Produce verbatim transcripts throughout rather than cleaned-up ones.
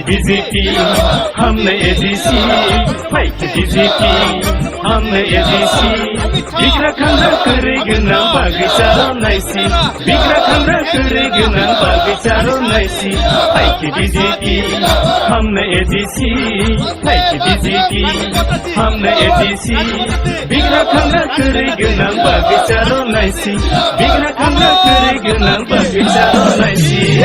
B J P, hamle A D C, fight B J P, hamle A D C. Bigra khangra kwrwi gwnang bagwi charo naisi. Bigra khangra kwrwi gwnang bagwi charo naisi. Fight B J P, hamle A D C, fight B J P, hamle A D C. Bigra khangra kwrwi gwnang bagwi charo naisi. Bigra khangra kwrwi gwnang bagwi charo naisi.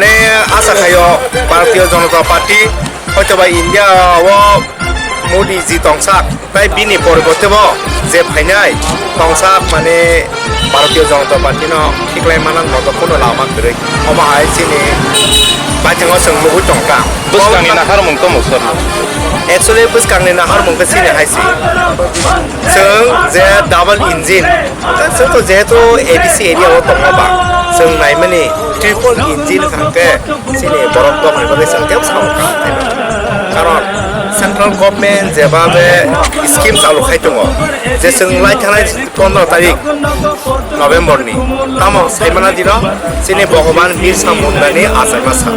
Mane asa khaio Bharatiya Janata Party hoitoba India o Modi ji tongsak, tai bini poriborte bo je phainai tongsak mane Bharatiya Janata Party no khiklai manan moto kuno lama kwrwi. Omo hai chini baithango chwng nugwi tongkha. Bwskangni naharmung tamo sir? Actually bwskangni naharmung khe chini hai se. Chwng je double engine, chwng to jehetu A D C area o tongma ba, chwng naimani triple engine hwnkhe chini borok tongni bagwi chwng tei samung kaham khaimani. Karon central government jebabe scheme chalu khai tongo, je chwng lai thanai pondro tarik November ni, tamo saimana dino chini Bhogoban Birsa Munda ni achaima sa.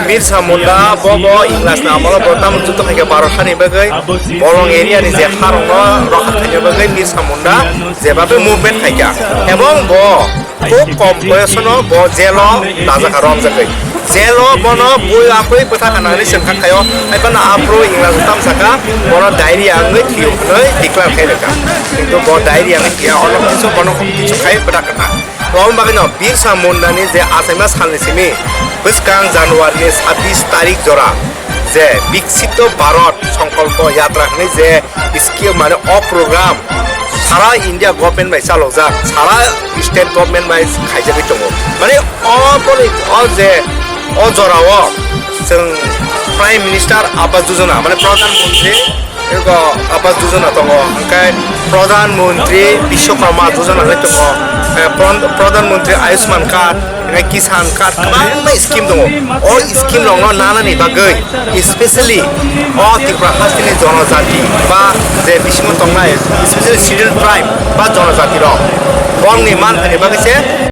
Birsa Munda bo bo Inglas ni amolo bo tamo juto khaikha Bharat hani bagwi, Bolong area ni je harong no rokha khaina bagwi Birsa Munda jebabe movement khaikha. Ebong bo khub kom boyosono bo jelo dajakha romjagwi. Jelo bono bui akui bwtha khanani chwngkha khaio. Haibano aphuru Inglajo tamsaka bono diarrhea wngwi thwio hwnwi declare khai rwkha. Kintu bo diarrhea wngwi thwia, ono kisu bono kisu khai bwtha khana. Oboni bagwino Birsa Mundani je achaima salni simi bwskang January ni sabbish tarik jora je Biksit Bharat Sankalpa Yatra hwnwi je scheme mane o program sara India government bai chalokjak, sara state government bai khaijagwi tongo. Mane o boni o je o jorao chwng Prime Minister Awas Yojana mane Pradhan Mantri eko Awas Yojana tongo, hwnkhe Pradhan Mantri Bishwakarma Yojana hinwi tongo, eh, Pran-, Pradhan Mantri Ayushman Card, hwnkhe Kisan Card, kwbangma scheme tongo. O scheme rokno nanani bagwi, especially o Tripura hasteni jonojati ba je bisingo tongnai, especially Scheduled Tribe ba jonojati rok, bongni manthani bagwi se